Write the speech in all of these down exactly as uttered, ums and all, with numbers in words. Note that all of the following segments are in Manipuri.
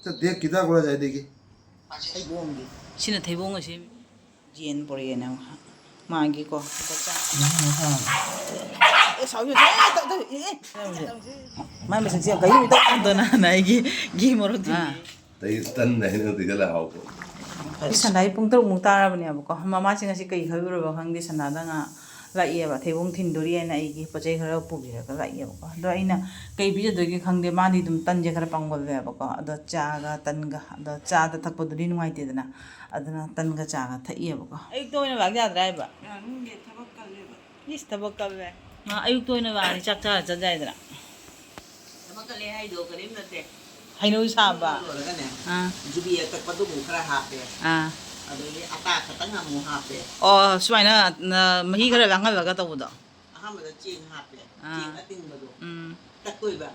ꯆꯠꯇꯦ, ꯀꯤꯗꯥ ꯀꯣꯂꯦꯖ ꯍꯥꯏꯗꯒꯤ꯫ ꯊꯩꯕꯣꯡꯒꯤ꯫ ꯁꯤꯅ ꯊꯩꯕꯣꯡꯒ ꯁꯦꯝꯃꯤ꯫ ꯌꯦꯟ ꯄꯨꯔꯛꯑꯦꯅ ꯃꯥꯒꯤꯀꯣ꯫ ꯂꯨꯄꯥ ꯆꯥꯝꯃ꯫ ꯑꯦ, ꯁꯥꯎ, ꯁꯥꯎ, ꯑꯦ, ꯇꯧ, ꯇꯧ, ꯑꯦ, ꯑꯦ꯫ ꯃꯥꯏ ꯃꯁꯛꯁꯦ ꯌꯥꯝ ꯀꯩꯅꯣ ꯇꯧ꯫ ꯑꯗꯣ ꯅꯍꯥꯟ ꯑꯩꯒꯤ ꯘꯤ ꯃꯣꯔꯣꯛ ꯊꯤꯜꯂꯤ꯫ ꯑꯥ꯫ ꯇꯩ ꯇꯟ ꯍꯥꯏꯅ ꯇꯩꯁꯜꯂ ꯍꯥꯎꯕ꯫ ꯑꯩ ꯁꯟꯗꯥꯏ ꯄꯨꯡ ꯇꯔꯨꯛꯃꯨꯛ ꯇꯥꯔꯕꯅꯦꯕꯀꯣ꯫ ꯃꯃꯥꯁꯦ ꯉꯁꯤ ꯀꯩ ꯈꯜꯂꯨꯔꯕ ꯈꯪꯗꯦ, ꯁꯅꯥꯗ ꯉꯥ ꯂꯥꯛꯑꯦꯕ, ꯊꯩꯕꯣꯡ ꯊꯤꯟꯗꯣꯔꯤ ꯍꯥꯏꯅ ꯑꯩꯒꯤ ꯄꯣꯠ ꯆꯩ ꯈꯔ ꯄꯨꯕꯤꯔꯒ ꯂꯥꯛꯑꯦꯕꯀꯣ꯫ ꯑꯗꯣ ꯑꯩꯅ ꯀꯩ ꯄꯤꯖꯗꯣꯏꯒꯦ ꯈꯪꯗꯦ, ꯃꯥꯗꯤ ꯑꯗꯨꯝ ꯇꯟꯁꯦ ꯈꯔ ꯄꯥꯝꯒꯜꯂꯦꯕꯀꯣ꯫ ꯑꯗꯣ ꯆꯥꯒ ꯇꯟꯒ, ꯑꯗꯣ ꯆꯥꯗ ꯊꯛꯄꯗꯨꯗꯤ ꯅꯨꯡꯉꯥꯏꯇꯦꯗꯅ, ꯑꯗꯨꯅ ꯇꯟꯒ ꯆꯥꯒ ꯊꯛꯏꯑꯕꯀꯣ꯫ ꯑꯌꯨꯛꯇ ꯑꯣꯏꯅ ꯂꯥꯛ ꯌꯥꯗ꯭ꯔꯥ ꯍꯥꯏꯕ? ꯌꯥꯅꯤꯡꯗꯦ, ꯊꯕꯛ ꯀꯜꯂꯦꯕ꯫ ꯏꯁ, ꯊꯕꯛ ꯀꯜꯂꯦ꯫ ꯃꯥ ꯑꯌꯨꯛꯇ ꯑꯣꯏꯅ ꯂꯥꯛꯑꯗꯤ ꯆꯥꯛ ꯆꯥꯔ ꯆꯠ ꯌꯥꯏꯗꯅ꯫ ꯊꯕꯛ ꯀꯜꯂꯦ ꯍꯥꯏꯗꯣ ꯀꯔꯤꯝ ꯅꯠꯇꯦ꯫ ꯍꯩꯅꯧ ꯁꯥꯕ꯫ ꯂꯣꯏꯔꯒꯅꯦ, ꯑꯥ꯫ ꯖꯨꯕꯤ ꯑꯀꯛꯄꯗꯨ ꯑꯃꯨꯛ ꯈꯔ ꯍꯥꯞꯄꯦ꯫ ꯑꯥ꯫ ꯑꯗꯒꯤ ꯑꯇꯥ ꯈꯛꯇꯪ ꯑꯃꯨꯛ ꯍꯥꯞꯄꯦ꯫ ꯑꯣ, ꯁꯨꯃꯥꯏꯅ, ꯅ, ꯃꯍꯤ ꯈꯔ ꯂꯥꯡꯍꯜꯂꯒ ꯇꯧꯕꯗꯣ? ꯑꯍꯥꯟꯕꯗ ꯆꯦꯡ ꯍꯥꯞꯄꯦ꯫ ꯑꯥ꯫ ꯆꯦꯡ ꯑꯇꯤꯡꯕꯗꯣ꯫ ꯎꯝ꯫ ꯇꯛꯇꯣꯏꯕ꯫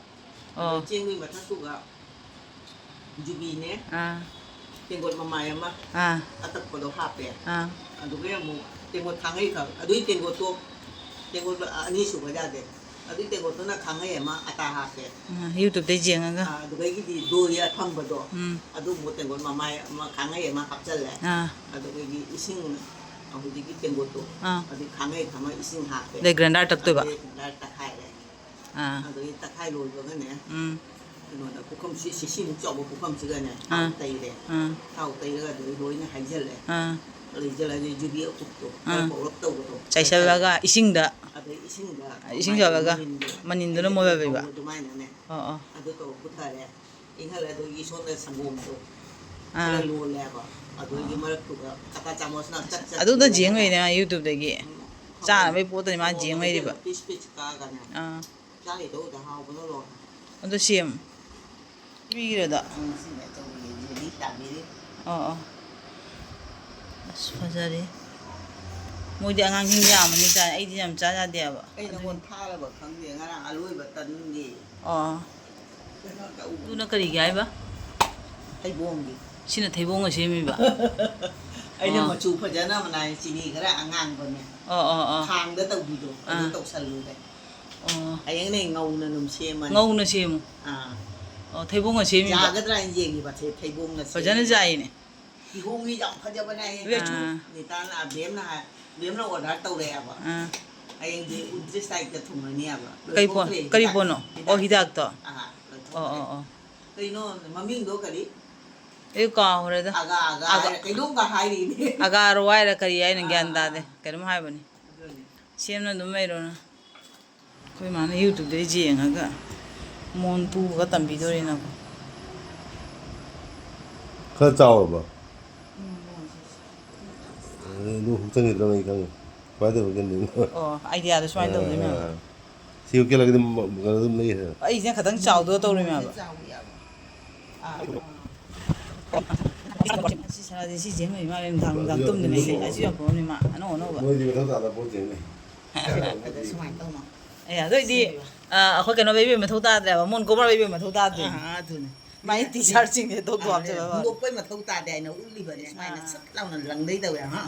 ꯑꯣ꯫ ꯑꯗꯣ ꯆꯦꯡꯗꯨꯒꯤ ꯃꯊꯛꯇꯨꯒ ꯖꯨꯕꯤꯅꯦ꯫ ꯑꯥ꯫ ꯇꯦꯡꯀꯣꯠ ꯃꯃꯥꯏ ꯑꯃ ꯑꯥ꯫ ꯑꯇꯛꯄꯗꯣ ꯍꯥꯞꯄꯦ꯫ ꯑꯥ꯫ ꯑꯗꯨꯒ ꯑꯃꯨꯛ ꯇꯦꯡꯀꯣꯠ ꯈꯥꯡꯉꯩ ꯈꯛ-, ꯑꯗꯨꯒꯤ ꯇꯦꯡꯀꯣꯠꯇꯣ, ꯇꯦꯡꯀꯣꯠ ꯑꯅꯤ ꯁꯨꯕ ꯌꯥꯗꯦ꯫ ꯑꯗꯨꯒꯤ ꯇꯦꯡꯀꯣꯠꯇꯨꯅ ꯈꯥꯡꯉꯩ ꯑꯃ ꯑꯇꯥ ꯍꯥꯞꯄꯦ꯫ ꯑꯥ, YouTube-ꯇꯩ ꯌꯦꯡꯉꯒ꯫ ꯑꯥ, ꯑꯗꯨꯗꯒꯤꯗꯤ ꯗꯣꯏ ꯑꯊꯝꯕꯗꯣ, ꯎꯝ꯫ ꯑꯗꯨ ꯑꯃꯨꯛ ꯇꯦꯡꯀꯣꯠ ꯃꯃꯥꯏ ꯑꯃ ꯈꯥꯡꯉꯩ ꯑꯃ ꯍꯥꯞꯆꯜꯂꯦ꯫ ꯑꯥ꯫ ꯑꯗꯨꯗꯒꯤ ꯏꯁꯤꯡ ꯍꯧꯖꯤꯛꯀꯤ ꯇꯦꯡꯀꯣꯠꯇꯣ, ꯑꯥ꯫ ꯑꯗꯨ ꯈꯥꯡꯉꯩ ꯊꯝꯃ ꯏꯁꯤꯡ ꯍꯥꯞꯄꯦ꯫ ꯑꯗꯩ grinder ꯇꯛꯇꯣꯏꯕ? ꯑꯗꯩ grinder ꯇꯛꯈꯥꯏꯔꯦ꯫ ꯑꯥ꯫ ꯑꯗꯨꯗꯒꯤ ꯇꯛꯈꯥꯏ ꯂꯣꯏꯕꯒꯅꯦ, ꯎꯝ꯫ ꯀꯩꯅꯣꯗ ꯄꯨꯈꯝꯁꯤ, ꯁꯤꯁꯤꯃꯨꯛ ꯆꯥꯎꯕ ꯄꯨꯈꯝꯁꯤꯒꯅꯦ, ꯊꯥꯎ ꯑꯥ꯫ ꯇꯩꯔꯦ꯫ ꯑꯥ꯫ ꯊꯥꯎ ꯇꯩꯔꯒ ꯑꯗꯨꯗꯩ ꯂꯣꯏꯅ ꯍꯩꯖꯜꯂꯦ꯫ ꯑꯥ꯫ ꯍꯩꯖꯜꯂꯗꯤ ꯖꯨꯕꯤ ꯑꯀꯨꯞꯇꯣ, ꯈꯔ ꯑꯥ꯫ ꯄꯧꯔꯞ ꯇꯧꯕꯗꯣ꯫ ꯆꯥꯏꯁꯜꯂꯒ ꯏꯁꯤꯡꯗ? ꯑꯗꯩ ꯏꯁꯤꯡꯗ ꯏꯁꯤꯡ ꯃꯥꯏ ꯆꯥꯏꯁꯜꯂꯒ ꯃꯅꯤꯟꯗꯣ, ꯃꯅꯤꯟꯗꯨꯅ ꯍꯥꯏꯗꯤ ꯃꯣꯏ ꯑꯣꯏꯕꯤꯕ? ꯊꯥꯎ ꯑꯗꯨꯃꯥꯏꯅꯅꯦ꯫ ꯑꯣ, ꯑꯣ꯫ ꯑꯗꯨ ꯇꯧꯔ ꯄꯨꯊꯔꯦ꯫ ꯏꯪꯍꯜꯂꯦ, ꯑꯗꯨꯒꯤ ꯁꯣꯝꯗ ꯁꯪꯒꯣꯝꯗꯣ ꯑꯥ꯫ ꯈꯔ ꯂꯣꯜꯂꯦꯕ꯫ ꯑꯗꯨꯒꯤ ꯃꯔꯛꯇꯨꯗ ꯆꯀꯥ ꯆꯥꯃꯁꯅ ꯆꯠ ꯆꯠ ꯑꯗꯨꯗ ꯇꯧꯔꯒꯅꯦ꯫ ꯌꯦꯡ ꯂꯩꯅꯦ ꯃꯥ YouTube-ꯇꯒꯤ꯫ ꯎꯝ꯫ ꯆꯥꯅꯕꯩ ꯄꯣꯠꯇꯅꯤ ꯃꯥ ꯌꯦꯡ ꯂꯩꯔꯤꯕ꯫ Piece piece ꯀꯛꯑꯒꯅꯦ꯫ ꯑꯥ꯫ ꯆꯥꯈꯤꯗꯧꯗ ꯍꯥꯎꯕꯅ ꯂꯣꯏꯔꯦ꯫ ꯑꯗꯨ ꯁꯦꯝ꯫ ꯄꯤꯈ꯭ꯔꯦꯗ꯫ ꯎꯝ, ꯁꯤꯅ ꯇꯧꯔꯤꯁꯦ, ꯖꯦꯂꯤ ꯇꯥꯕꯤꯔꯤ꯫ ꯑꯣ, ꯑꯣ꯫ ꯑꯁ, ꯐꯖꯔꯦ꯫ ꯃꯣꯏꯗꯤ ꯑꯉꯥꯡꯁꯤꯡ ꯌꯥꯝꯕꯅꯤ ꯆꯥ-, ꯑꯩꯗꯤ ꯌꯥꯝ ꯆꯥ ꯌꯥꯗꯦꯕ꯫ ꯑꯩ ꯑꯗꯨꯒꯤ ꯅꯉꯣꯟ ꯊꯥꯔꯕ ꯈꯪꯗꯦ, ꯉꯔꯥꯡ ꯑꯂꯣꯏꯕ ꯇꯟꯒꯤ꯫ ꯑꯣ꯫ ꯀꯩꯅꯣ ꯇꯧꯕꯅꯤ꯫ ꯑꯗꯨꯅ ꯀꯔꯤꯒꯤ ꯍꯥꯏꯕ? ꯊꯩꯕꯣꯡꯒꯤ꯫ ꯁꯤꯅ ꯊꯩꯕꯣꯡꯒ ꯁꯦꯝꯃꯤꯕ? ꯑꯩꯅ ꯑꯣ꯫ ꯃꯆꯨ ꯐꯖꯅ ꯃꯅꯥꯏ ꯆꯤꯅꯤ ꯈꯔ ꯑꯉꯥꯡꯕꯅꯦ꯫ ꯑꯣ, ꯑꯣ, ꯑꯣ꯫ ꯈꯥꯡꯗ ꯇꯧꯕꯤꯗꯣ, ꯑꯗꯨ ꯑꯥ꯫ ꯇꯧꯁꯜꯂꯨꯔꯦ꯫ ꯑꯣ꯫ ꯍꯌꯦꯡꯅꯦ ꯉꯧꯅ ꯑꯗꯨꯝ ꯁꯦꯝꯃꯅꯤ꯫ ꯉꯧꯅ ꯁꯦꯝꯃꯨ꯫ ꯑꯥ꯫ ꯑꯣ, ꯊꯩꯕꯣꯡꯒ ꯁꯦꯝꯃꯤꯕ? ꯌꯥꯒꯗ꯭ꯔꯥ ꯍꯥꯏꯅ ꯌꯦꯡꯉꯤꯕ, ꯊꯩ-, ꯊꯩꯕꯣꯡꯒ ꯐꯖꯅ ꯁꯦꯝꯃꯤꯕ꯫ ꯖꯥꯏꯅꯦ꯫ ꯀꯤꯍꯣꯝꯒꯤ ꯌꯥꯝ ꯐꯖꯕꯅꯦ ꯍꯥꯏꯌꯦ꯫ ꯋꯦꯠ꯫ ꯑꯥ꯫ ꯅꯤꯇꯥꯅ, ꯕꯦꯝꯅ ꯍꯥꯏ, ꯕꯦꯝꯅ order ꯇꯧꯔꯛꯑꯦꯕ꯫ ꯑꯥ꯫ ꯍꯌꯦꯡꯗꯤ ꯎꯟꯇ꯭ꯔꯤꯁ ꯇꯥꯔꯤꯛꯇ ꯊꯨꯡꯉꯅꯤ ꯍꯥꯏꯕ꯫ ꯀꯩ ꯄꯣꯠ? ꯂꯣꯏꯊꯣꯛꯈ꯭ꯔꯦ ꯀꯔꯤ ꯍꯤꯗꯥꯛ-, ꯄꯣꯠꯅꯣ? ꯑꯣ, ꯍꯤꯗꯥꯛꯇꯣ꯫ ꯍꯤꯗꯥꯛꯇꯣ꯫ ꯑꯥ, ꯑꯣ, ꯂꯣꯏꯊꯣꯛꯈ꯭ꯔꯦ꯫ ꯑꯣ, ꯑꯣ꯫ ꯀꯩꯅꯣ ꯃꯃꯤꯡꯗꯣ ꯀꯔꯤ? ꯑꯩ ꯀꯥꯎꯈ꯭ꯔꯦꯗ꯫ ꯑꯒꯥ, ꯑꯒꯥ ꯑꯒꯥ꯫ ꯍꯥꯏꯔ ꯀꯩꯅꯣꯝꯒ ꯍꯥꯏꯔꯤꯅꯦ꯫ ꯑꯒꯥꯔꯣ ꯍꯥꯏꯔ ꯀꯔꯤ ꯍꯥꯏꯅꯣ ꯒ꯭ꯌꯥꯟ ꯑꯥ, ꯇꯥꯗꯦ꯫ ꯑꯥ꯫ ꯀꯩꯅꯣꯝ ꯍꯥꯏꯕꯅꯤ꯫ ꯑꯗꯨꯅꯦ꯫ ꯁꯦꯝꯅ ꯑꯗꯨꯝ ꯂꯩꯔꯣ ꯅꯪ꯫ ꯑꯩꯈꯣꯏ ꯃꯥꯅ YouTube-ꯇ ꯌꯦꯡꯉꯒ ꯃꯣꯟ ꯄꯨꯕꯒ ꯇꯝꯕꯤꯗꯣꯔꯤꯅꯀꯣ꯫ ꯈꯔ ꯆꯥꯎꯔꯕ? ꯎꯝ, ꯃꯣꯟꯁꯦ꯫ ꯑꯗꯨ ꯍꯨꯛꯆꯟꯈꯤꯗ꯭ꯔꯕ ꯑꯩ ꯈꯪꯉꯦ꯫ ꯀꯃꯥꯏꯅ ꯇꯧꯕ ꯈꯪꯗꯦ꯫ ꯑꯣ, idea-ꯗꯣ ꯁꯨꯃꯥꯏꯅ ꯇꯧꯗꯣꯏꯅꯦ꯫ ꯑꯥ, ꯑꯥ꯫ ꯁꯤ ꯎꯀꯤꯜ ꯑꯗꯨꯝ ꯀꯩꯅꯣ ꯑꯗꯨꯝ ꯂꯩ ꯍꯥꯏꯕ꯫ ꯑꯩꯁꯤꯅ ꯈꯇꯪ ꯆꯥꯎꯗꯣ ꯇꯧꯔꯤꯅꯦ ꯍꯥꯏꯕ꯫ ꯆꯥꯎ ꯌꯥꯕ꯫ ꯑꯥ꯫ ꯁꯤ ꯁꯅꯥꯁꯦ ꯁꯤ ꯌꯦꯡꯕꯩ ꯃꯥ ꯅꯨꯡꯗꯥꯡ ꯅꯨꯡꯗꯥꯡ ꯇꯨꯝꯗꯅ ꯑꯩꯁꯦ ꯑꯁꯤ ꯌꯥꯝ ꯄꯨꯔꯝꯅꯤ ꯃꯥ ꯑꯅꯧ ꯑꯅꯧꯕ꯫ ꯃꯣꯏꯗꯤ ꯃꯊꯧ ꯇꯥꯗ ꯄꯣꯠ ꯆꯦꯟꯅꯤ꯫ ꯑꯗ ꯁꯨꯃꯥꯏꯅ ꯇꯧꯅ꯫ ꯑꯦ, ꯑꯗꯨ ꯑꯣꯏꯗꯤ, ꯁꯦꯝꯕ꯫ ꯑ, ꯑꯩꯈꯣꯏ ꯀꯩꯅꯣ ꯂꯩꯕꯩ ꯃꯊꯧ ꯇꯥꯗ꯭ꯔꯦꯕ, ꯃꯣꯟ cover ꯂꯩꯕꯩ ꯃꯊꯧ ꯇꯥꯗ꯭ꯔꯦ꯫ ꯑꯥ, ꯑꯗꯨꯅꯦ꯫ ꯃꯥꯏ T-shirt-ꯁꯤꯡꯁꯦ ꯊꯣꯛ ꯊꯣꯛ ꯑꯥ, ꯍꯥꯞꯆꯜꯂꯒ꯫ ꯍꯨꯟꯗꯣꯛꯄꯩ ꯃꯊꯧ ꯇꯥꯗꯦ ꯍꯥꯏꯅ ꯎꯠꯂꯤꯕꯅꯦ꯫ ꯁꯨꯃꯥꯏꯅ ꯑꯥ꯫ ꯁꯠ ꯂꯥꯎꯅ ꯂꯪꯗꯩ ꯇꯧꯋꯦ, ꯑꯍ꯫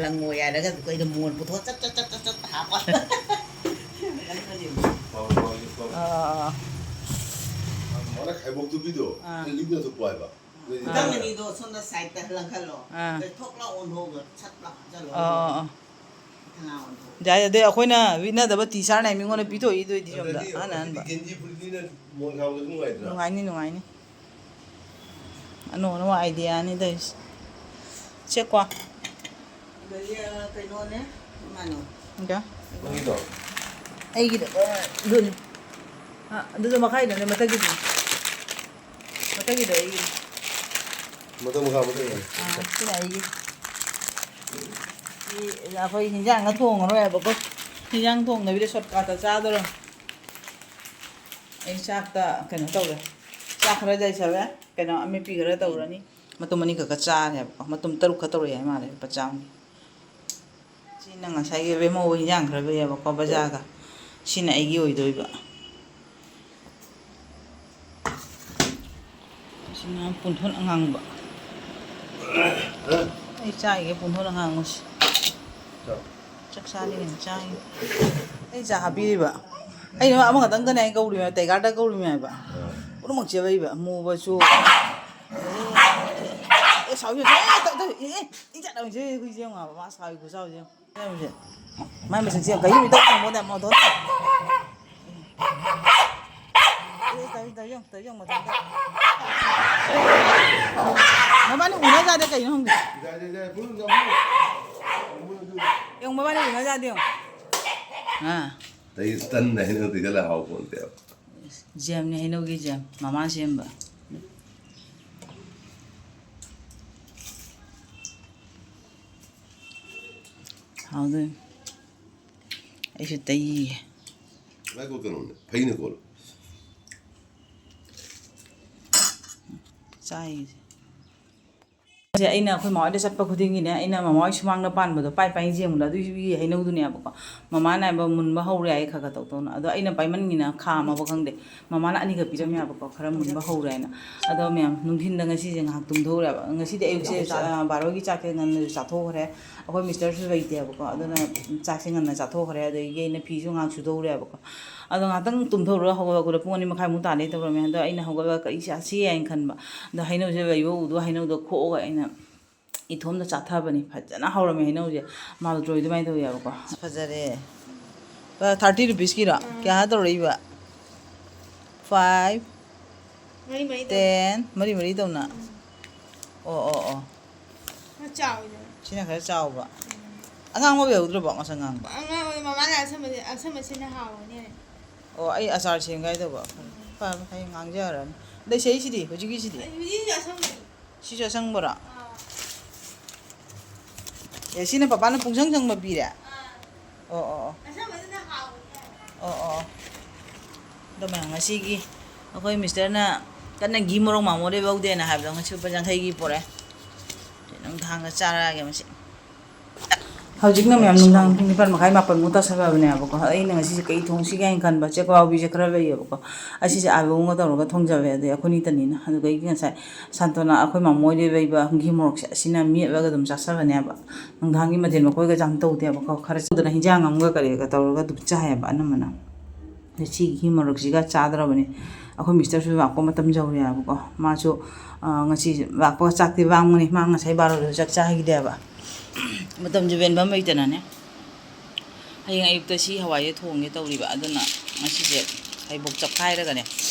ꯂꯪꯉꯣꯏ ꯍꯥꯏꯔꯒ ꯑꯩꯈꯣꯏꯗ ꯃꯣꯟ ꯄꯨꯊꯣꯛꯑ ꯆꯠ, ꯆꯠ, ꯆꯠ, ꯆꯠ, ꯆꯠ ꯍꯥꯞꯄ꯫ ꯑꯥ, ꯑꯥ, ꯑꯥ꯫ ꯃꯥꯅ ꯈꯥꯏꯕꯣꯛ ꯇꯨꯕꯤꯗꯣ, ꯑꯥ꯫ ꯈꯔ ꯂꯤꯛꯅ ꯇꯨꯞꯄꯣ ꯍꯥꯏꯕ꯫ ꯑꯥ꯫ ꯅꯪ ꯑꯅꯤꯗꯣ ꯁꯣꯝꯗ side-ꯇ ꯂꯪꯈꯠꯂꯣ꯫ ꯑꯥ꯫ ꯑꯗꯩ ꯊꯣꯛ ꯂꯥꯎ ꯑꯣꯟꯊꯣꯛꯑꯒ ꯁꯠ ꯂꯥꯎ ꯍꯥꯞꯆꯜꯂꯣ꯫ ꯑꯥ, ꯑꯥ, ꯑꯥ꯫ ꯌꯥꯏ, ꯑꯗꯩ ꯑꯩꯈꯣꯏꯅ ꯋꯤꯠꯅꯗꯕ T-shirt-ꯅꯦ ꯃꯤꯉꯣꯟꯗ ꯄꯤꯊꯣꯛꯏꯗꯣꯏꯗꯤ ꯁꯣꯝꯗ, ꯑꯗꯨꯗꯤ ꯑꯍꯟ ꯑꯍꯟꯕ꯫ ꯒꯦꯟꯖꯤ ꯐꯨꯔꯤꯠꯅꯤꯅ ꯃꯣꯟ ꯈꯥꯡꯕꯗ ꯅꯨꯡꯉꯥꯏꯗ꯭ꯔꯥ? ꯅꯨꯡꯉꯥꯏꯅꯤ, ꯅꯨꯡꯉꯥꯏꯅꯤ꯫ ꯑꯅꯧ ꯑꯅꯧꯕ idea-ꯅꯤ ꯇꯧꯔꯤꯁꯦ꯫ ꯁꯦ ꯀꯣ꯫ ꯑꯗꯒꯤ, ꯑ, ꯀꯩꯅꯣꯅꯦ, ꯏꯃꯥꯅꯣ꯫ ꯅꯪꯒꯤꯗꯣ? ꯑꯩꯒꯤꯗꯣ, ꯑ, ꯑꯗꯨꯅꯤ꯫ ꯑ, ꯑꯗꯨꯗꯣ ꯃꯈꯥꯏꯗꯨꯅꯦ, ꯃꯊꯛꯀꯤꯗꯨꯅꯤ꯫ ꯃꯊꯛꯀꯤꯗꯣ ꯑꯩꯒꯤ꯫ ꯃꯊꯛ ꯃꯈꯥ ꯃꯊꯛ ꯌꯥꯏ꯫ ꯑꯥ, ꯁꯤꯅ ꯑꯩꯒꯤ꯫ ꯁꯤ ꯑꯩꯈꯣꯏ ꯍꯤꯟꯖꯥꯡꯒ ꯊꯣꯡꯉꯔꯣꯏ ꯍꯥꯏꯕꯀꯣ꯫ ꯍꯤꯟꯖꯥꯡ ꯊꯣꯡꯗꯕꯤꯗ shortcut-ꯇ ꯆꯥꯗꯣꯔꯝ꯫ ꯑꯩ ꯆꯥꯛꯇ ꯀꯩꯅꯣ ꯇꯧꯔꯦ꯫ ꯆꯥꯛ ꯈꯔ ꯌꯥꯏꯁꯜꯂꯦ꯫ ꯀꯩꯅꯣ ꯑꯃꯦꯠꯄꯤ ꯈꯔ ꯇꯧꯔꯅꯤ꯫ ꯃꯇꯨꯝ ꯑꯅꯤꯈꯛꯀ ꯆꯥꯔꯦ ꯍꯥꯏꯕꯀꯣ꯫ ꯃꯇꯨꯝ ꯇꯔꯨꯛ ꯈꯛ ꯇꯧꯔꯛꯑꯦ ꯍꯥꯏ ꯃꯥꯜꯂꯦ ꯂꯨꯄꯥ ꯆꯥꯝꯃꯒꯤ꯫ ꯁꯤꯅ ꯉꯁꯥꯏꯒꯤ ꯕꯦꯝꯃꯧ ꯍꯤꯟꯖꯥꯡ ꯈꯔ ꯂꯩꯌꯦꯕꯀꯣ ꯕꯖꯥꯔꯗ꯫ ꯁꯤꯅ ꯑꯩꯒꯤ ꯑꯣꯏꯗꯣꯏꯕ꯫ ꯁꯤꯅ ꯄꯨꯟꯊꯣꯟ ꯑꯉꯥꯡꯕ꯫ ꯑꯩ ꯆꯥꯏꯒꯦ ꯄꯨꯟꯊꯣꯟ ꯑꯉꯥꯡꯕꯁꯦ꯫ ꯆꯥꯛ ꯆꯥꯔꯤꯉꯩꯗ ꯆꯥꯏ꯫ ꯑꯩ ꯆꯥ ꯍꯥꯞꯄꯤꯔꯤꯕ꯫ ꯑꯩꯅ ꯑꯃꯈꯛꯇꯪꯗꯅꯦ ꯑꯩ ꯀꯧꯔꯤꯕ, ꯇꯥꯏꯒꯔꯗ ꯀꯧꯔꯤꯕ ꯍꯥꯏꯕ꯫ ꯄꯨꯝꯅꯃꯛ ꯆꯦꯕꯩꯕ, ꯑꯃꯨꯕꯁꯨ꯫ ꯑꯦ, ꯁꯥꯎꯁꯦ, ꯑꯦ, ꯇꯧ, ꯇꯧ, ꯑꯦ, ꯑꯦ, ꯏ ꯆꯠ ꯂꯥꯎꯁꯦ, ꯍꯨꯏꯁꯦ ꯌꯦꯡꯉꯣ ꯍꯥꯏꯕ, ꯃꯥ ꯁꯥꯎꯏ ꯈꯨꯁꯥꯎꯁꯦ ꯌꯦꯡꯉꯣ꯫ ꯃꯥꯏ ꯃꯁꯛꯁꯦ ꯌꯥꯝ ꯀꯩ ꯅꯨꯃꯤꯠ ꯇꯧ ꯇꯧꯕꯗ ꯃꯣꯗꯣꯟ꯫ ꯑꯦ, ꯇꯧ, ꯇꯧ, ꯌꯦꯡꯉꯣ, ꯇꯧ, ꯌꯦꯡꯉꯣ, ꯃꯊꯟꯇ꯫ ꯃꯕꯥꯅꯤ ꯎꯅꯖꯥꯗꯦ ꯀꯩꯅꯣ ꯈꯪꯗꯦ꯫ ꯌꯦꯡꯉꯣ, ꯃꯕꯥꯅꯤ ꯎꯅꯖꯥꯗꯦ ꯌꯦꯡꯉꯣ꯫ ꯑꯥ꯫ ꯑꯇꯩ ꯇꯟꯅ ꯍꯩꯅꯧ ꯇꯩꯁꯜꯂ ꯍꯥꯎ ꯄꯣꯟꯇꯦꯕ꯫ ꯖꯦꯝꯅꯦ, ꯍꯩꯅꯧꯒꯤ ꯖꯦꯝ, ꯃꯃꯥꯅ ꯁꯦꯝꯕ꯫ ꯍꯥꯎꯗꯣꯏꯅꯤ꯫ ꯑꯩꯁꯨ ꯇꯩꯌꯦ꯫ ꯉꯥꯏꯈꯣ, ꯀꯩꯅꯣꯅꯦ, ꯐꯩꯅ ꯀꯣꯜꯂꯣ꯫ ꯆꯥꯏꯁꯦ꯫ ꯁꯦ ꯑꯩꯅ ꯑꯩꯈꯣꯏ ꯃꯥ ꯍꯣꯏꯗ ꯆꯠꯄ ꯈꯨꯗꯤꯡꯒꯤꯅꯦ, ꯑꯩꯅ ꯃꯃꯥ ꯍꯣꯏ ꯁꯨꯃꯥꯡꯗ ꯄꯥꯟꯕꯗꯣ ꯄꯥꯏ ꯄꯥꯏ ꯌꯦꯡꯕꯗꯣ ꯑꯗꯨꯒꯤ ꯍꯩꯅꯧꯗꯨꯅꯦꯕꯀꯣ꯫ ꯃꯃꯥꯅ ꯍꯥꯏꯕ ꯃꯨꯟꯕ ꯍꯧꯔꯦ ꯍꯥꯏꯌꯦ ꯈꯔ ꯈꯔ ꯇꯧ ꯇꯧꯅ꯫ ꯑꯗꯣ ꯑꯩꯅ ꯄꯥꯏꯃꯟꯒꯤꯅ ꯈꯥꯝꯃꯕ ꯈꯪꯗꯦ꯫ ꯃꯃꯥꯅ ꯑꯅꯤꯈꯛ ꯄꯤꯔꯝꯃꯦꯕꯀꯣ, ꯈꯔ ꯃꯨꯟꯕ ꯍꯧꯔꯦ ꯍꯥꯏꯅ꯫ ꯑꯗꯣ ꯃꯌꯥꯝ ꯅꯨꯡꯊꯤꯟꯗ ꯉꯁꯤꯁꯦ ꯉꯥꯏꯍꯥꯛ ꯇꯨꯝꯊꯣꯛꯎꯔꯦꯕ꯫ ꯉꯁꯤꯗꯤ ꯑꯌꯨꯛꯁꯦ, ꯑ, ꯕꯥꯔꯣꯒꯤ ꯆꯥꯛꯁꯦ ꯉꯟꯅꯁꯨ ꯆꯥꯊꯣꯛꯈ꯭ꯔꯦ꯫ ꯑꯩꯈꯣꯏ ꯃꯤꯁꯇꯔꯁꯨ ꯂꯩꯇꯦꯕꯀꯣ, ꯑꯗꯨꯅ ꯆꯥꯛꯁꯦ ꯉꯟꯅ ꯆꯥꯊꯣꯛꯈ꯭ꯔꯦ꯫ ꯑꯗꯒꯤ ꯑꯩꯅ ꯐꯤꯁꯨ ꯉꯥꯏꯍꯥꯛ ꯁꯨꯗꯧꯔꯦꯕꯀꯣ꯫ ꯑꯗꯣ ꯉꯥꯛꯇꯪ ꯇꯨꯝꯊꯣꯛꯎꯔꯒ ꯍꯧꯒꯠꯂꯛꯄꯗ ꯄꯨꯡ ꯑꯅꯤ ꯃꯈꯥꯏꯃꯨꯛ ꯇꯥꯅꯦ ꯇꯧꯔꯝꯃꯦ꯫ ꯑꯗꯣ ꯑꯩꯅ ꯍꯧꯒꯠꯂꯒ ꯀꯔꯤ ꯆꯥꯁꯤ ꯍꯥꯏꯅ ꯈꯟꯕ꯫ ꯑꯗꯣ ꯍꯩꯅꯧꯁꯦ ꯂꯩꯕ ꯎꯗꯣ ꯍꯩꯅꯧꯗꯣ ꯈꯣꯛꯑꯒ ꯑꯩꯅ ꯏꯇꯣꯝꯗ ꯆꯥꯊꯕꯅꯤ꯫ ꯐꯖꯅ ꯍꯧꯔꯝꯃꯦ ꯍꯩꯅꯧꯁꯦ꯫ ꯃꯥꯜꯇ꯭ꯔꯣꯏ ꯑꯗꯨꯃꯥꯏꯅ ꯇꯧꯋꯦꯕꯀꯣ꯫ ꯑꯁ, ꯐꯖꯔꯦ꯫ ꯊꯥꯔꯇꯤ ꯔꯨꯄꯤꯁꯀꯤꯔꯣ? ꯎꯝ꯫ ꯀꯌꯥ ꯇꯧꯔꯛꯏꯕ? ꯐꯥꯏꯚ, ꯃꯔꯤ ꯃꯔꯤ ꯇꯧ꯫ ꯇꯦꯟ, ꯃꯔꯤ ꯃꯔꯤ ꯇꯧꯅ? ꯎꯝ꯫ ꯑꯣ, ꯑꯣ, ꯑꯣ꯫ ꯈꯔ ꯆꯥꯎꯋꯤꯗꯅ꯫ ꯁꯤꯅ ꯈꯔ ꯆꯥꯎꯕ꯫ ꯎꯝ꯫ ꯑꯉꯥꯡꯕ ꯂꯩꯍꯧꯗ꯭ꯔꯕꯣ, ꯉꯁꯪ ꯉꯥꯡꯕ? ꯑꯉꯥꯡꯕ ꯃꯃꯥꯅ ꯑꯁꯪꯕꯁꯦ, ꯑꯁꯪꯕꯁꯤꯅ ꯍꯥꯎꯕꯅꯦ꯫ ꯑꯣ, ꯑꯩ ꯑꯆꯥꯔ ꯁꯦꯝꯒꯦ ꯍꯥꯏ ꯇꯧꯕ꯫ ꯎꯝ꯫ ꯐꯔꯦ, ꯍꯌꯦꯡ ꯉꯥꯡꯖꯔꯅꯤ꯫ ꯑꯗꯩ ꯁꯤꯗꯩꯁꯤꯗꯤ, ꯍꯧꯖꯤꯛꯀꯤꯁꯤꯗꯤ? ꯍꯧꯖꯤꯛꯀꯤꯁꯤꯁꯨ ꯑꯁꯪꯕꯅꯤ꯫ ꯁꯤꯁꯨ ꯑꯁꯪꯕꯔꯣ? ꯑꯥ꯫ ꯑꯦ, ꯁꯤꯅ ꯄꯄꯥꯅ ꯄꯨꯡꯁꯪ ꯁꯪꯕ ꯄꯤꯔꯦ? ꯑꯥ꯫ ꯑꯣ, ꯑꯣ, ꯑꯣ꯫ ꯑꯁꯪꯕꯗꯨꯅ ꯍꯥꯎꯕꯅꯦ꯫ ꯑꯣ, ꯑꯣ, ꯑꯣ꯫ ꯑꯗꯣ ꯃꯌꯥꯝ, ꯉꯁꯤꯒꯤ ꯑꯩꯈꯣꯏ ꯃꯤꯁꯇꯔꯅ ꯀꯟꯅ ꯘꯤ ꯃꯣꯔꯣꯛ ꯃꯥꯃꯣꯔꯦ ꯂꯧꯗꯦꯅ ꯍꯥꯏꯕꯗꯣ, ꯉꯁꯤ ꯂꯨꯄꯥ ꯌꯥꯡꯈꯩꯒꯤ ꯄꯣꯔꯛꯑꯦ꯫ ꯅꯨꯡꯗꯥꯡꯗ ꯆꯥꯔꯛꯑꯒꯦ ꯃꯁꯤ꯫ ꯍꯧꯖꯤꯛꯅ ꯃꯌꯥꯝ ꯅꯨꯡꯗꯥꯡ ꯄꯨꯡ ꯅꯤꯄꯥꯟ ꯃꯈꯥꯏ, ꯃꯥꯄꯟꯃꯨꯛ ꯇꯥꯁꯜꯂꯛꯑꯕꯅꯦꯕꯀꯣ꯫ ꯑꯩꯅ ꯉꯁꯤꯁꯦ ꯀꯩ ꯊꯣꯡꯁꯤꯒꯦ ꯍꯥꯏꯅ ꯈꯟꯕ, ꯆꯦꯛꯋꯥꯕꯤꯁꯦ ꯈꯔ ꯂꯩꯌꯦꯕꯀꯣ꯫ ꯑꯁꯤꯁꯦ ꯑꯥꯂꯨ ꯑꯃꯒ ꯇꯧꯔꯒ ꯊꯣꯡꯖꯕ ꯌꯥꯏ꯫ ꯑꯗꯩ ꯑꯩꯈꯣꯏꯅꯤꯇꯅꯤꯅ꯫ ꯑꯗꯨꯗꯒꯤ ꯉꯁꯥꯏ ꯁꯥꯟꯇꯣꯅ ꯑꯩꯈꯣꯏ ꯃꯥꯃꯣ ꯍꯣꯏꯗꯩ ꯂꯩꯕ ꯘꯤ ꯃꯣꯔꯣꯛꯁꯦ ꯑꯁꯤꯅ ꯃꯦꯠꯂꯒ ꯑꯗꯨꯝ ꯆꯥꯁꯜꯂꯅꯦꯕ꯫ ꯅꯨꯡꯗꯥꯡꯒꯤ ꯃꯊꯦꯜ ꯃꯀꯣꯏꯒꯁꯦ ꯌꯥꯝ ꯇꯧꯗꯦꯕꯀꯣ꯫ ꯈꯔ ꯆꯧꯗꯅ ꯍꯤꯟꯖꯥꯡ ꯑꯃꯒ ꯀꯔꯤꯒ ꯇꯧꯔꯒ ꯑꯗꯨꯝ ꯆꯥꯏꯌꯦꯕ ꯑꯅꯝꯕꯅ꯫ ꯁꯤꯒꯤ ꯃꯔꯛꯁꯤꯒ ꯆꯥꯗ꯭ꯔꯕꯅꯤ꯫ ꯑꯩꯈꯣꯏ ꯃꯤꯁꯇꯔꯁꯨ ꯂꯥꯛꯄ ꯃꯇꯝ ꯌꯧꯔꯦ ꯍꯥꯏꯕꯀꯣ꯫ ꯃꯥꯁꯨ, ꯑ, ꯉꯁꯤ ꯂꯥꯛꯄꯒ ꯆꯥꯛꯇꯤ ꯂꯥꯝꯒꯅꯤ꯫ ꯃꯥ ꯉꯁꯥꯏ ꯕꯥꯔꯣꯗꯁꯨ ꯆꯥꯛ ꯆꯥꯈꯤꯗꯦꯕ꯫ ꯃꯇꯝꯁꯨ ꯄꯦꯟꯐꯝ ꯂꯩꯇꯅꯅꯦ꯫ ꯍꯌꯦꯡ ꯑꯌꯨꯛꯇ ꯁꯤ ꯍꯋꯥꯏꯁꯦ ꯊꯣꯡꯒꯦ ꯇꯧꯔꯤꯕ꯫ ꯑꯗꯨꯅ ꯉꯁꯤꯁꯦ ꯈꯩꯕꯣꯛ ꯆꯞꯈꯥꯏꯔꯒꯅꯦ,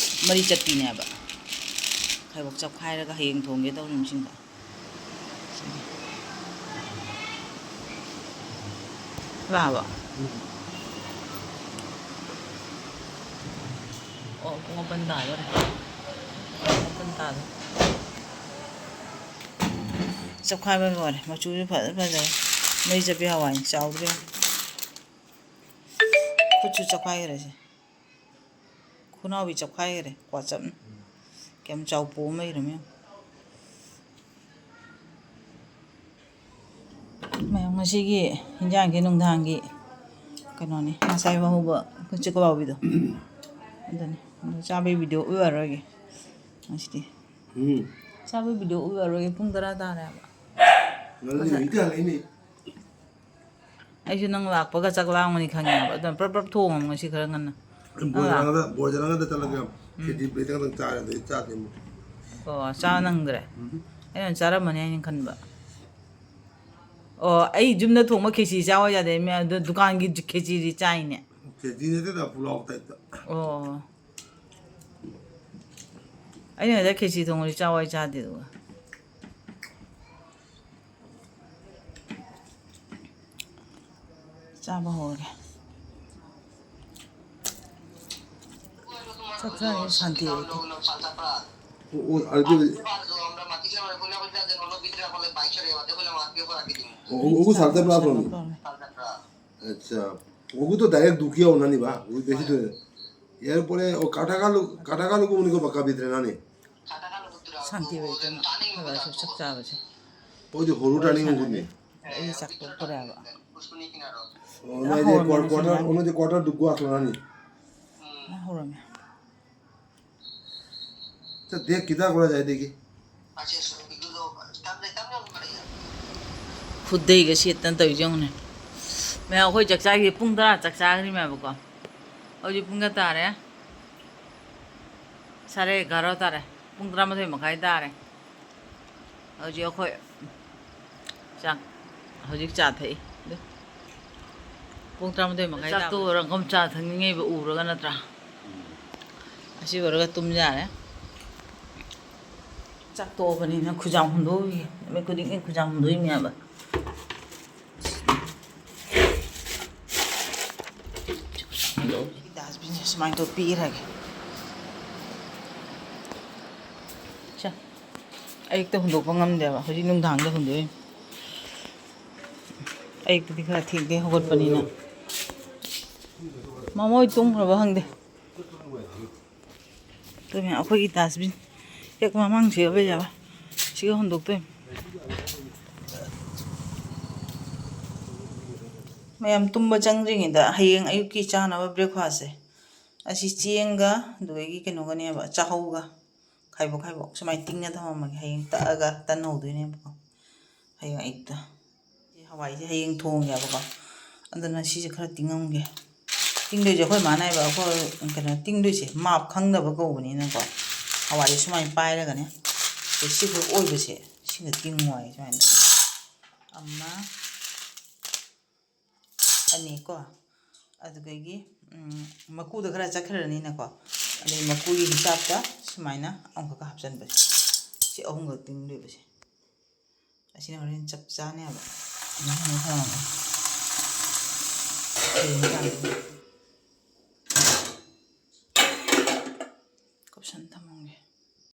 ꯃꯔꯤ ꯆꯠꯄꯤꯅꯦꯕ꯫ ꯈꯩꯕꯣꯛ ꯆꯞꯈꯥꯏꯔꯒ ꯍꯌꯦꯡ ꯊꯣꯡꯒꯦ ꯇꯧꯔꯤꯕꯁꯤꯡꯗꯣ꯫ ꯂꯥꯛꯑꯕꯣ? ꯑꯣ, ꯄꯨꯡ ꯃꯥꯄꯟ ꯇꯥꯗꯣꯔꯦ꯫ ꯃꯥꯄꯟ ꯇꯥꯗꯣꯔꯦ꯫ ꯆꯞꯈꯥꯏꯕ ꯂꯣꯏꯔꯦ꯫ ꯃꯆꯨꯁꯨ ꯐꯖ ꯐꯖꯔꯦ꯫ ꯃꯩ ꯆꯠꯄꯤ ꯍꯋꯥꯏꯅꯤ, ꯆꯥꯎꯗ꯭ꯔꯦ꯫ ꯈꯨꯠꯁꯨ ꯆꯞꯈꯥꯏꯈ꯭ꯔꯦ ꯁꯦ꯫ ꯈꯨꯅꯥꯎꯕꯤ ꯆꯞꯈꯥꯏꯈ꯭ꯔꯦ, ꯀ꯭ꯋꯥꯆꯞꯅ꯫ ꯀꯌꯥꯝ ꯆꯥꯎ ꯄꯣꯝ ꯂꯩꯔꯝꯃꯦ ꯌꯦꯡꯉꯨ꯫ ꯃꯌꯥꯝ, ꯉꯁꯤꯒꯤ ꯏꯟꯖꯥꯡꯁꯦ ꯅꯨꯡꯗꯥꯡꯒꯤ ꯀꯩꯅꯣꯅꯤ, ꯉꯁꯥꯏ ꯋꯥꯍꯧꯕ ꯑꯩꯈꯣꯏ ꯆꯦꯀꯣꯂꯥꯎꯕꯤꯗꯣ꯫ ꯑꯗꯨꯅꯤ꯫ ꯑꯗꯨ ꯆꯥꯕꯩ ꯚꯤꯗꯤꯑꯣ ꯎꯠꯂꯔꯣꯏꯒꯦ ꯉꯁꯤꯗꯤ꯫ ꯎꯝ꯫ ꯆꯥꯕꯩ ꯚꯤꯗꯤꯑꯣ ꯎꯠꯂꯔꯣꯏꯒꯦ, ꯄꯨꯡ ꯇꯔꯥ ꯇꯥꯔꯦ ꯍꯥꯏꯕ꯫ ꯉꯁꯤ ꯉꯁꯥꯏ ꯅꯨꯃꯤꯠꯇꯤ ꯍꯜꯂꯛꯏꯅꯦ꯫ ꯑꯩꯁꯨ ꯅꯪ ꯂꯥꯛꯄꯒ ꯆꯥꯛ ꯂꯥꯝꯒꯅꯤ ꯈꯪꯉꯦꯕ꯫ ꯑꯗꯨꯅ ꯄ꯭ꯔꯞ ꯄ꯭ꯔꯞ ꯊꯣꯡꯉꯝꯃꯣ ꯉꯁꯤ ꯈꯔ ꯉꯟꯅ꯫ ꯕꯣꯔ ꯅꯪ ꯂꯥꯛ- ꯆꯪꯉꯗ, ꯕꯣꯔ ꯆꯪꯉꯗ ꯆꯠꯂꯒꯦ꯫ ꯎꯝ꯫ ꯈꯦꯆꯤ ꯄ꯭ꯂꯦꯠ ꯑꯃꯇꯪ ꯆꯥꯔꯦ, ꯑꯗꯩ ꯆꯥꯗꯦ ꯑꯃꯨꯛ꯫ ꯑꯣ, ꯆꯥ ꯅꯪꯗ꯭ꯔꯦ? ꯎꯝ꯫ ꯑꯩꯅ ꯆꯥꯔꯝꯃꯅꯤ ꯍꯥꯏꯅ ꯈꯟꯕ꯫ ꯑꯣ, ꯑꯩ ꯌꯨꯝꯗ ꯊꯣꯡꯕ ꯈꯦꯆꯤ ꯆꯥꯎ ꯌꯥꯗꯦ, ꯃꯤ ꯑꯗꯨ ꯗꯨꯀꯥꯟꯒꯤ ꯈꯦꯆꯤꯗꯤ ꯆꯥꯏꯅꯦ꯫ ꯈꯦꯆꯤ ꯅꯠꯇꯦꯗ, ꯄꯨꯂꯥꯎ ꯇꯥꯏꯞꯇ꯫ ꯑꯣ꯫ ꯑꯩꯅ ꯉꯁꯥꯏ ꯈꯦꯆꯤ ꯊꯣꯡꯕꯗꯤ ꯆꯥꯎ ꯍꯥꯏ ꯆꯥꯗꯦ ꯑꯗꯨꯒ꯫ ꯆꯥꯕ ꯍꯧꯔꯒꯦ꯫ ꯆꯥꯛ ꯆꯥꯔꯤ ꯁꯥꯟꯇꯤ ꯑꯣꯏꯗꯦ꯫ ꯑꯣ, ꯑꯣ, ꯑꯗꯨꯗꯤ ꯑꯣ, ꯑꯣ, ꯑꯣ, ꯁꯥꯟꯇꯤ ꯄ꯭ꯂꯥ ꯐꯪꯉꯤ꯫ ꯑꯠꯆꯥ, ꯑꯣ, ꯑꯣ, ꯗꯥꯏꯔꯦꯛ ꯗꯨꯀꯤꯌꯥ ꯑꯣꯏꯅꯅꯤꯕ, ꯑꯣ, ꯕꯦꯁꯤ ꯇꯨ꯫ ꯌꯥꯔ ꯄꯣꯔꯦ, ꯑꯣ, ꯀꯥꯊꯥ ꯀꯥꯂꯨ, ꯀꯥꯊꯥ ꯀꯥꯂꯨ ꯀꯨꯝꯅꯤꯀꯣ ꯄꯛꯀꯥ ꯕꯤꯗ꯭ꯔꯦ ꯅꯥꯅꯤ꯫ ꯁꯥꯟꯇꯤ ꯑꯣꯏꯗꯅ ꯈꯔ ꯈꯔꯁꯨ ꯆꯥꯛ ꯆꯥꯕꯁꯦ꯫ ꯑꯣ, ꯗꯤ ꯍꯣꯔꯨ ꯋꯥꯔꯤ ꯇꯥꯅꯤꯡ ꯁꯥꯟꯅꯔꯦ꯫ ꯎꯒꯨꯟꯅꯤ꯫ ꯑꯩ ꯆꯥꯛ ꯇꯣꯛꯇꯣꯔꯦ ꯍꯥꯏꯕ꯫ ꯑꯣ, ꯅꯣꯏꯗꯤ ꯀ꯭ꯋꯥ-, ꯀ꯭ꯋꯥꯇꯔ, ꯅꯣꯏꯗꯤ ꯀ꯭ꯋꯥꯇꯔ ꯗꯨꯛ ꯋꯥꯁ ꯂꯣ ꯅꯥꯅꯤ꯫ ꯍꯧꯔꯝꯃꯦ꯫ ꯆꯠ ꯗꯦꯛ ꯀꯤꯗꯥ ꯀꯣꯂꯥ ꯖꯥꯏ ꯗꯦꯒꯤ꯫ ꯈꯨꯗꯩꯒ ꯁꯦꯠꯇꯅ ꯇꯧꯔꯤꯁꯦ ꯌꯦꯡꯉꯨꯅꯦ꯫ ꯃꯌꯥꯝ, ꯑꯩꯈꯣꯏ ꯆꯥꯛ ꯆꯥꯈꯤ, ꯄꯨꯡ ꯇꯔꯥ ꯆꯥꯛ ꯆꯥꯈ꯭ꯔꯤꯃꯦꯕꯀꯣ꯫ ꯍꯧꯖꯤꯛ ꯄꯨꯡ ꯀꯌꯥ ꯇꯥꯔꯦ? ꯁꯥꯔꯦ ꯑꯦꯒꯥꯔꯣ ꯇꯥꯔꯦ꯫ ꯄꯨꯡ ꯇꯔꯥꯃꯥꯊꯣꯏ ꯃꯈꯥꯏ ꯇꯥꯔꯦ꯫ ꯍꯧꯖꯤꯛ ꯑꯩꯈꯣꯏ ꯆꯥꯛ, ꯍꯧꯖꯤꯛ ꯆꯥ ꯊꯛꯏ꯫ ꯑꯗꯨ ꯄꯨꯡ ꯇꯔꯥꯃꯥꯊꯣꯏ ꯃꯈꯥꯏ ꯆꯥꯛ ꯇꯥꯕ꯫ ꯇꯣꯛꯑꯒ ꯑꯃꯨꯛ ꯆꯥ ꯊꯛꯅꯤꯡꯉꯤꯕ ꯎꯔꯒ ꯅꯠꯇ꯭ꯔꯥ? ꯑꯁꯤ ꯂꯣꯏꯔꯒ ꯇꯨꯝ ꯌꯥꯔꯦ꯫ ꯆꯥꯛ ꯇꯣꯛꯑꯕꯅꯤꯅ ꯈꯨꯖꯥꯝ ꯍꯨꯟꯗꯣꯛꯎꯈꯤꯒꯦ꯫ ꯅꯨꯃꯤꯠ ꯈꯨꯗꯤꯡꯒꯤ ꯈꯨꯖꯥꯝ ꯍꯨꯟꯗꯣꯛꯏꯅꯦꯕ꯫ ꯗꯁꯕꯤꯟꯁꯦ ꯁꯨꯃꯥꯏꯅ ꯇꯧ ꯄꯤꯔꯒꯦ꯫ ꯁꯦ, ꯑꯌꯨꯛꯇ ꯍꯨꯟꯗꯣꯛꯄ ꯉꯝꯗꯦꯕ, ꯍꯧꯖꯤꯛ ꯅꯨꯡꯗꯥꯡꯗ ꯍꯨꯟꯗꯣꯛꯏꯅꯦ꯫ ꯑꯌꯨꯛꯇꯗꯤ ꯈꯔ ꯊꯦꯡ ꯊꯦꯡ ꯍꯧꯒꯠꯄꯅꯤꯅ꯫ ꯃꯃꯣꯏ ꯇꯨꯝꯈ꯭ꯔꯕ ꯈꯪꯗꯦ꯫ ꯑꯗꯨꯅꯦ ꯑꯩꯈꯣꯏꯒꯤ ꯗꯁꯕꯤꯟ ꯍꯦꯛ ꯃꯃꯥꯡꯁꯤꯒ ꯂꯩꯖꯕ, ꯁꯤꯒ ꯍꯨꯟꯗꯣꯛꯇꯣꯏꯅꯤ꯫ ꯃꯌꯥꯝ ꯇꯨꯝꯕ ꯆꯪꯗ꯭ꯔꯤꯉꯩꯗ ꯍꯌꯦꯡ ꯑꯌꯨꯛꯀꯤ ꯆꯥꯅꯕ breakfastꯁꯦ, ꯑꯁꯤ ꯆꯦꯡꯒ ꯑꯗꯨꯗꯒꯤ ꯀꯩꯅꯣꯒꯅꯦꯕ, ꯆꯥꯍꯧꯒ ꯈꯥꯏꯕꯣꯛ ꯈꯥꯏꯕꯣꯛ ꯁꯨꯃꯥꯏꯅ ꯇꯤꯡꯉ ꯊꯝꯃꯝꯃꯒꯦ꯫ ꯍꯌꯦꯡ ꯇꯛꯑꯒ ꯇꯟ ꯍꯧꯗꯣꯏꯅꯦꯕꯀꯣ꯫ ꯍꯌꯦꯡ ꯑꯌꯨꯛꯇ ꯁꯤ ꯍꯋꯥꯏꯁꯦ ꯍꯌꯦꯡ ꯊꯣꯡꯒꯦꯕꯀꯣ꯫ ꯑꯗꯨꯅ ꯁꯤꯁꯦ ꯈꯔ ꯇꯤꯡꯉꯝꯒꯦ꯫ ꯇꯤꯡꯗꯣꯏꯁꯦ ꯑꯩꯈꯣꯏ ꯃꯥꯅ ꯍꯥꯏꯕ, ꯑꯩꯈꯣꯏ ꯀꯩꯅꯣ ꯇꯤꯡꯗꯣꯏꯁꯦ ꯃꯥꯞ ꯈꯪꯗꯕ ꯀꯧꯕꯅꯤꯅꯀꯣ꯫ ꯍꯋꯥꯏꯁꯦ ꯁꯨꯃꯥꯏꯅ ꯄꯥꯏꯔꯒꯅꯦ, ꯁꯤ ꯁꯤꯈꯛ ꯑꯣꯏꯕꯁꯦ ꯁꯤꯅ ꯇꯤꯡꯉꯨ ꯍꯥꯏ ꯁꯨꯃꯥꯏꯅ꯫ ꯑꯃ, ꯑꯅꯤꯀꯣ꯫ ꯑꯗꯨꯗꯒꯤ, ꯎꯝ, ꯃꯀꯨꯗ ꯈꯔ ꯆꯠꯈ꯭ꯔꯅꯤꯅꯀꯣ꯫ ꯑꯗꯩ ꯃꯀꯨꯒꯤ ꯍꯤꯡꯆꯥꯞꯇ ꯁꯨꯃꯥꯏꯅ ꯑꯃꯈꯛꯀ ꯍꯥꯞꯆꯤꯟꯕꯁꯦ꯫ ꯁꯤ ꯑꯍꯨꯝꯈꯛ ꯇꯤꯡꯗꯣꯏꯕꯁꯦ꯫ ꯑꯁꯤꯅ ꯍꯣꯔꯦꯟ ꯆꯞ ꯆꯥꯅꯦꯕ꯫ ꯑꯗꯨꯃꯥꯏꯅ ꯊꯝꯃꯒ ꯍꯌꯦꯡ ꯀꯥꯟꯗ